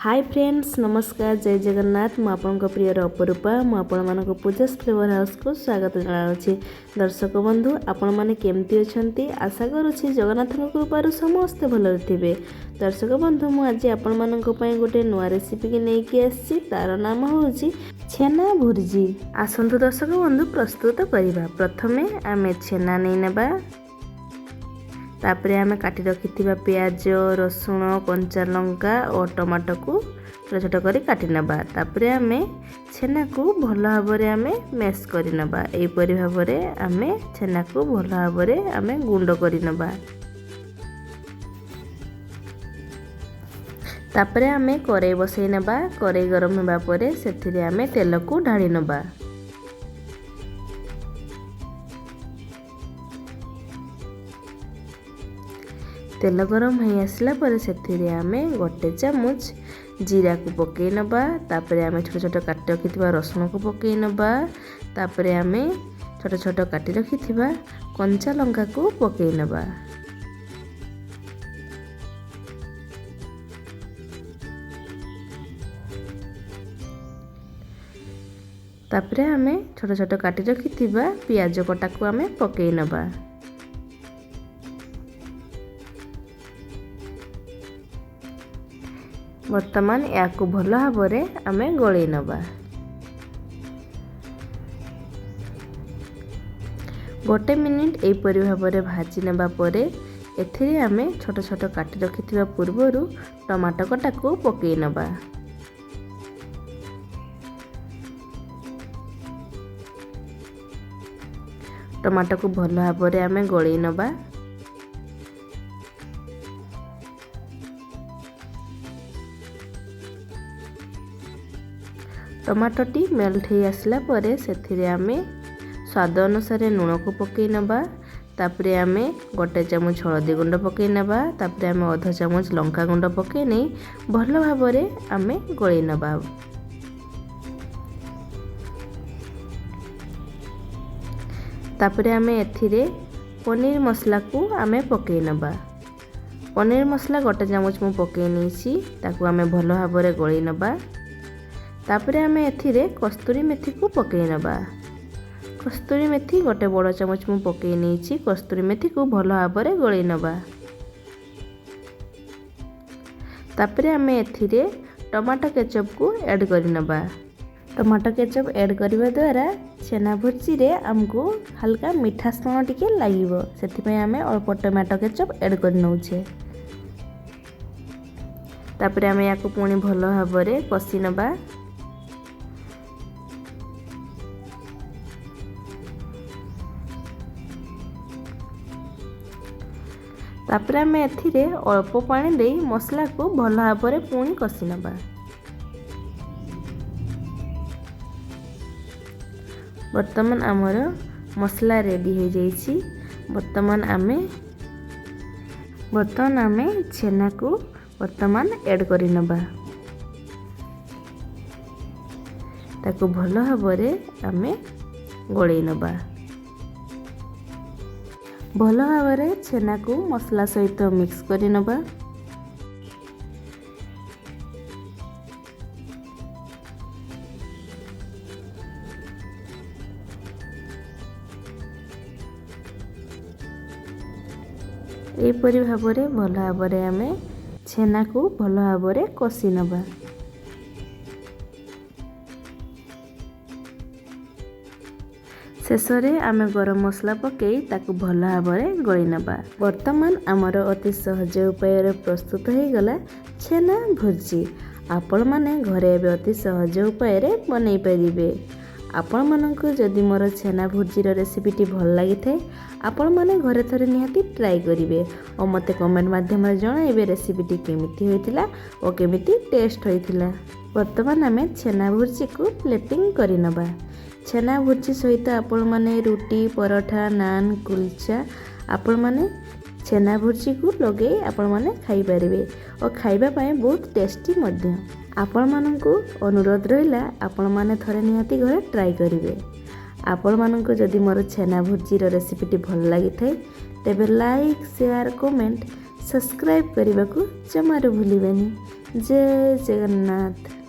High friends, ନମସ୍କାର, ଜୟ ଜଗନ୍ନାଥ। ମୁଁ ଆପଣଙ୍କ ପ୍ରିୟର ଅପରୂପା। ମୁଁ ଆପଣମାନଙ୍କୁ ପୂଜାସ୍ ଫ୍ଲେଭର ହାଉସ୍କୁ ସ୍ୱାଗତ ଜଣାଉଛି। ଦର୍ଶକ ବନ୍ଧୁ, ଆପଣମାନେ କେମିତି ଅଛନ୍ତି? ଆଶା କରୁଛି ଜଗନ୍ନାଥଙ୍କ କୃପାରୁ ସମସ୍ତେ ଭଲରେ ଥିବେ। ଦର୍ଶକ ବନ୍ଧୁ, ମୁଁ ଆଜି ଆପଣମାନଙ୍କ ପାଇଁ ଗୋଟେ ନୂଆ ରେସିପିକି ନେଇକି ଆସିଛି। ତାର ନାମ ହେଉଛି ଛେନା ଭୁର୍ଜି। ଆସନ୍ତୁ ଦର୍ଶକ ବନ୍ଧୁ, ପ୍ରସ୍ତୁତ କରିବା। ପ୍ରଥମେ ଆମେ ଛେନା ନେଇ ନେବା। ତାପରେ ଆମେ କାଟି ରଖିଥିବା ପିଆଜ, ରସୁଣ, କଞ୍ଚା ଲଙ୍କା ଓ ଟମାଟୋକୁ ଛୋଟ ଛୋଟ କରି କାଟି ନେବା। ତାପରେ ଆମେ ଛେନାକୁ ଭଲ ଭାବରେ ଆମେ ମେସ୍ କରିନେବା। ଏହିପରି ଭାବରେ ଆମେ ଛେନାକୁ ଭଲ ଭାବରେ ଆମେ ଗୁଣ୍ଡ କରିନେବା। ତାପରେ ଆମେ କରେଇ ବସେଇ ନେବା। କରେଇ ଗରମ ହେବା ପରେ ସେଥିରେ ଆମେ ତେଲକୁ ଢାଳି ନେବା। ତେଲ ଗରମ ହେଇ ଆସିଲା ପରେ ସେଥିରେ ଆମେ 1 ଚାମଚ ଜିରାକୁ ପକାଇ ନେବା। ତାପରେ ଆମେ ଛୋଟ ଛୋଟ କାଟି ରଖିଥିବା ରସୁଣକୁ ପକାଇ ନେବା। ତାପରେ ଆମେ ଛୋଟ ଛୋଟ କାଟି ରଖିଥିବା କଞ୍ଚା ଲଙ୍କାକୁ ପକାଇ ନେବା। ତାପରେ ଆମେ ଛୋଟ ଛୋଟ କାଟି ରଖିଥିବା ପିଆଜ କଟାକୁ ଆମେ ପକାଇ ନେବା। ବର୍ତ୍ତମାନ ଏହାକୁ ଭଲ ଭାବରେ ଆମେ ଗୋଳେଇ ନେବା। 1 ମିନିଟ୍ ଏହିପରି ଭାବରେ ଭାଜି ନେବା ପରେ ଏଥିରେ ଆମେ ଛୋଟ ଛୋଟ କାଟି ରଖିଥିବା ପୂର୍ବରୁ ଟମାଟୋ କଟାକୁ ପକାଇ ନେବା। ଟମାଟୋକୁ ଭଲ ଭାବରେ ଆମେ ଗୋଳେଇ ନେବା। ଟମାଟୋଟି ମେଲ୍ଟ ହେଇ ଆସିଲା ପରେ ସେଥିରେ ଆମେ ସ୍ୱାଦ ଅନୁସାରେ ଲୁଣକୁ ପକାଇ ନେବା। ତାପରେ ଆମେ 1 ଚାମଚ ହଳଦୀ ଗୁଣ୍ଡ ପକାଇ ନେବା। ତାପରେ ଆମେ ଅଧ ଚାମଚ ଲଙ୍କା ଗୁଣ୍ଡ ପକାଇ ନେଇ ଭଲ ଭାବରେ ଆମେ ଗୋଳେଇ ନେବା। ତାପରେ ଆମେ ଏଥିରେ ପନିର ମସଲାକୁ ଆମେ ପକାଇ ନେବା। ପନିର ମସଲା 1 ଚାମଚ ମୁଁ ପକାଇ ନେଇଛି। ତାକୁ ଆମେ ଭଲ ଭାବରେ ଗୋଳେଇ ନେବା। ତାପରେ ଆମେ ଏଥିରେ କସ୍ତୁରୀ ମେଥିକୁ ପକାଇ ନେବା। କସ୍ତୁରୀ ମେଥି 1 ବଡ଼ ଚାମଚ ମୁଁ ପକାଇ ନେଇଛି। କସ୍ତୁରୀ ମେଥିକୁ ଭଲ ଭାବରେ ଗୋଳେଇ ନେବା। ତାପରେ ଆମେ ଏଥିରେ ଟମାଟୋ କେଚପ୍କୁ ଆଡ଼୍ କରିନେବା। ଟମାଟୋ କେଚପ୍ ଆଡ଼୍ କରିବା ଦ୍ୱାରା ଛେନା ଭୁର୍ଜିରେ ଆମକୁ ହାଲକା ମିଠାସ୍ପଣ ଟିକେ ଲାଗିବ, ସେଥିପାଇଁ ଆମେ ଅଳ୍ପ ଟମାଟୋ କେଚପ୍ ଆଡ଼୍ କରିନେଉଛେ। ତାପରେ ଆମେ ୟାକୁ ପୁଣି ଭଲ ଭାବରେ କଷି ନେବା। ତାପରେ ଆମେ ଏଥିରେ ଅଳ୍ପ ପାଣି ଦେଇ ମସଲାକୁ ଭଲ ଭାବରେ ପୁଣି କଷି ନେବା। ବର୍ତ୍ତମାନ ଆମର ମସଲା ରେଡ଼ି ହୋଇଯାଇଛି। ବର୍ତ୍ତମାନ ଆମେ ଛେନାକୁ ବର୍ତ୍ତମାନ ଆଡ଼୍ କରିନେବା। ତାକୁ ଭଲ ଭାବରେ ଆମେ ଗୋଳେଇ ନେବା। ଭଲ ଭାବରେ ଛେନାକୁ ମସଲା ସହିତ ମିକ୍ସ କରିନେବା। ଏହିପରି ଭାବରେ ଭଲ ଭାବରେ ଆମେ ଛେନାକୁ ଭଲ ଭାବରେ କଷି ନେବା। ଶେଷରେ ଆମେ ଗରମ ମସଲା ପକାଇ ତାକୁ ଭଲ ଭାବରେ ଗୋଳେଇ ନେବା। ବର୍ତ୍ତମାନ ଆମର ଅତି ସହଜ ଉପାୟରେ ପ୍ରସ୍ତୁତ ହୋଇଗଲା ଛେନା ଭୁର୍ଜି। ଆପଣମାନେ ଘରେ ଏବେ ଅତି ସହଜ ଉପାୟରେ ବନେଇ ପାରିବେ। ଆପଣମାନଙ୍କୁ ଯଦି ମୋର ଛେନା ଭୁର୍ଜିର ରେସିପିଟି ଭଲ ଲାଗିଥାଏ, ଆପଣମାନେ ଘରେ ଥରେ ନିହାତି ଟ୍ରାଏ କରିବେ ଓ ମୋତେ କମେଣ୍ଟ ମାଧ୍ୟମରେ ଜଣାଇବେ ରେସିପିଟି କେମିତି ହୋଇଥିଲା ଓ କେମିତି ଟେଷ୍ଟ ହୋଇଥିଲା। ବର୍ତ୍ତମାନ ଆମେ ଛେନା ଭୁର୍ଜିକୁ ପ୍ଲେଟିଂ କରିନେବା। ଛେନା ଭୁର୍ଜି ସହିତ ଆପଣମାନେ ରୁଟି, ପରଠା, ନାନ୍, କୁଲଚା ଆପଣମାନେ ଛେନା ଭୁର୍ଜିକୁ ଲଗେଇ ଆପଣମାନେ ଖାଇପାରିବେ ଓ ଖାଇବା ପାଇଁ ବହୁତ ଟେଷ୍ଟି ମଧ୍ୟ। ଆପଣମାନଙ୍କୁ ଅନୁରୋଧ ରହିଲା, ଆପଣମାନେ ଥରେ ନିହାତି ଘରେ ଟ୍ରାଏ କରିବେ। ଆପଣମାନଙ୍କୁ ଯଦି ମୋର ଛେନା ଭୁର୍ଜିର ରେସିପିଟି ଭଲ ଲାଗିଥାଏ, ତେବେ ଲାଇକ୍, ସେୟାର, କମେଣ୍ଟ ସବସ୍କ୍ରାଇବ୍ କରିବାକୁ ଜମାରୁ ଭୁଲିବେନି। ଜୟ ଜଗନ୍ନାଥ।